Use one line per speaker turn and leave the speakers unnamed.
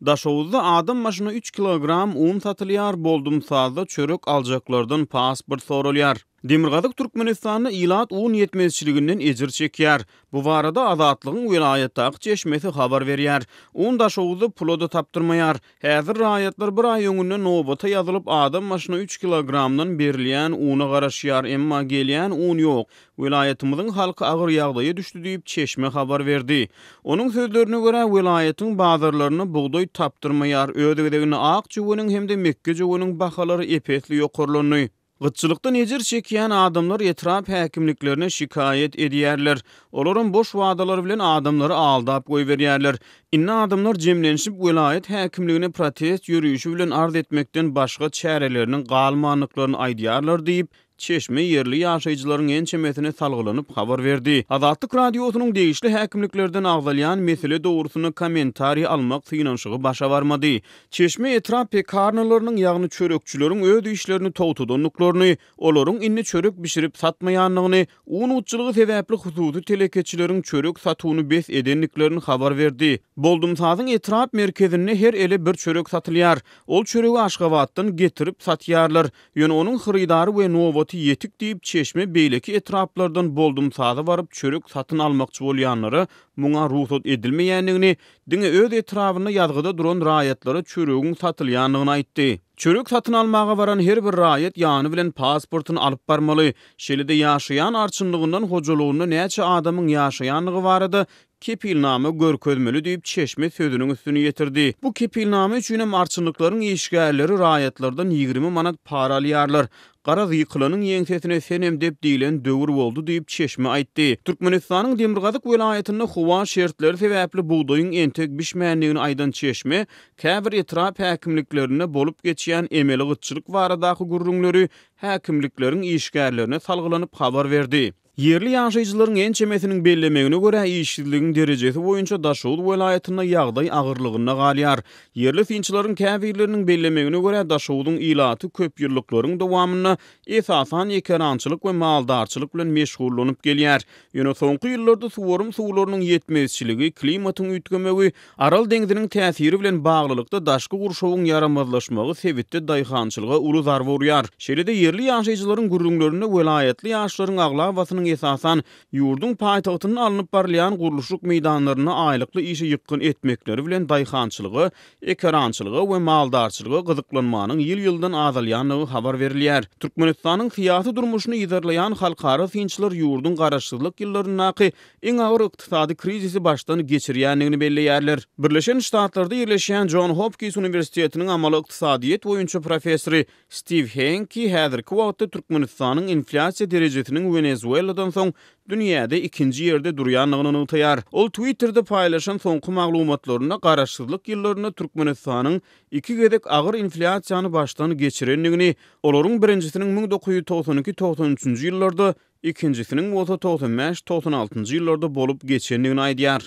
Daşoguzda adam başyna üç kilogram un satylýar, Boldumsazda çörek aljaklardan pasport soralýar. Demirgazyk Türkmenistanda ilat un ýetmezçiliginden ejir çekýär. Bu barada Azatlygyň welaýatdaky çeşmesi habar berýär. Un Daşoguzda pula-da tapdyrmaýar. Häzir raýatlar bir aý öňünden nobata ýazylyp, adam başyna üç kilogramdan berilýän una garaşýar, emma gelýän un ýok. Welaýatymyzyň halky agyr ýagdaýa düşdi diýip, çeşme habar berdi. Onuň sözlerine görä, welaýatyň bazarlarynda bugdaý tapdyrmaýar, öz gezeginde ak jöweniň hem-de mekgejöweniň bahalary ep-esli ýokarlandy. Gytçylykdan ejir çekýän adamlar etrap häkimliklerine şikaýat edýärler. Olaram boş wadalar bilen adamlary aldap goýberýärler. Indi adamlar jemlenişip welaýat häkimligine protest ýörişi bilen arz etmekden başga çäreleriniň galmandyklaryny aýdýarlar diýip, Çeşme ýerli ýaşaýjylaryň ençemesine salgylanyp habar berdi. Azatlyk Radiosynyň degişli häkimliklerden agzalýan mesele dogrusynda kommentariý almak synanyşygy başa barmady. Çeşme etrap pekarnalarynyň, ýagny çörekçileriň öz işlerini togtadandyklaryny, olaryň indi çörek bişirip satmaýandygyny, un gytçylygy sebäpli hususy telekeçileriň çörek satuwyny bes edendiklerini habar berdi. Boldumsazyň etrap merkezinde her ele bir çörek satylýar. Ol çöregi Aşgabatdan getirip satýarlar. Ýöne onuň hyrydary we nobaty ýetik diýip, çeşme beýleki etraplardan Boldumsaza baryp çörek satyn almakçy bolýanlara muňa rugsat edilmeýändigini, diňe öz etrabynda ýazgyda duran raýatlara çöregiň satylýandygyny aýtdy. Çörek satyn almaga baran her bir raýat ýany bilen pasportyny alyp barmaly, şeýle-de ýaşaýan arçynlygyndan hojalygynda näçe adamyň ýaşaýandygy barada kepilnama görkezmeli diýip, çeşme sözüniň üstüni ýetirdi. Bu kepilnama üçinem arçynlyklaryň işgärleri raýatlardan 20 manat para alýarlar. Garaz, ýykylanyň ýeňsesine senem dep diýlen döwür boldy diýip, çeşme aýtdy. Türkmenistanyň demirgazyk welaýatynda howa şertleri sebäpli bugdaýyň entek bişmändigini aýdan çeşme, käbir etrap häkimliklerinde bolup geçýän emeli gytçylyk baradaky gürrüňleri häkimlikleriň işgärlerine salgylanyp habar berdi. Ýerli ýaşaýjylaryň ençemesiniň bellemegine görä, işsizligiň derejesi boýunça Daşoguz welaýatynda ýagdaý agyrlygynda galýar. Ýerli synçylaryň käbirleriniň bellemegine görä, Daşogzuň ilaty köp ýyllyklaryň dowamynda esasan ekerançylyk we maldarçylyk bilen meşgullanyp gelýär. Ýöne soňky ýyllarda suwarym suwlarynyň ýetmezçiligi, klimatyň üýtgemegi, Aral deňziniň täsiri bilen baglylykda daşky gurşawyň ýaramazlaşmagy sebitde daýhançylyga uly zarba urýar. Şeýle-de ýerli ýaşaýjylaryň gürrüňlerinde welaýatly ýaşlaryň aglabasynyň esasan ýurduň paýtagtynda alnyp barylýan gurluşyk meýdanlarynda aýlykly işe ýykgyn etmekleri bilen daýhançylyga, ekerançylyga we maldarçylyga gyzyklanmanyň ýyl-ýyldan azalýandygy habar berilýär. Türkmenistanyň syýasy durmuşyny yzarlaýan halkara synçylar ýurduň garaşsyzlyk ýyllaryndaky iň agyr ykdysady krizisi başdan geçirýändigini belleýärler. Birleşen Ştatlarda ýerleşýän Jon Hopkins uniwersitetiniň amaly ykdysadyýet boýunça professory Stiw Henki häzirki wagtda Türkmenistanyň inflýasiýa derejesiniň Wenezueladan soň dünýäde ikinji ýerde durýandygyny nygtaýar. Ol Twitterde paýlaşan soňky maglumatlarynda garaşsyzlyk ýyllarynda Türkmenistanyň iki gezek agyr inflýasiýany başdan geçirendigini, olaryň birinjisiniň 1992, 93-nji ýyllarda, ikinjisiniň bolsa 95, 96-njy ýyllarda bolup geçendigini aýdýar.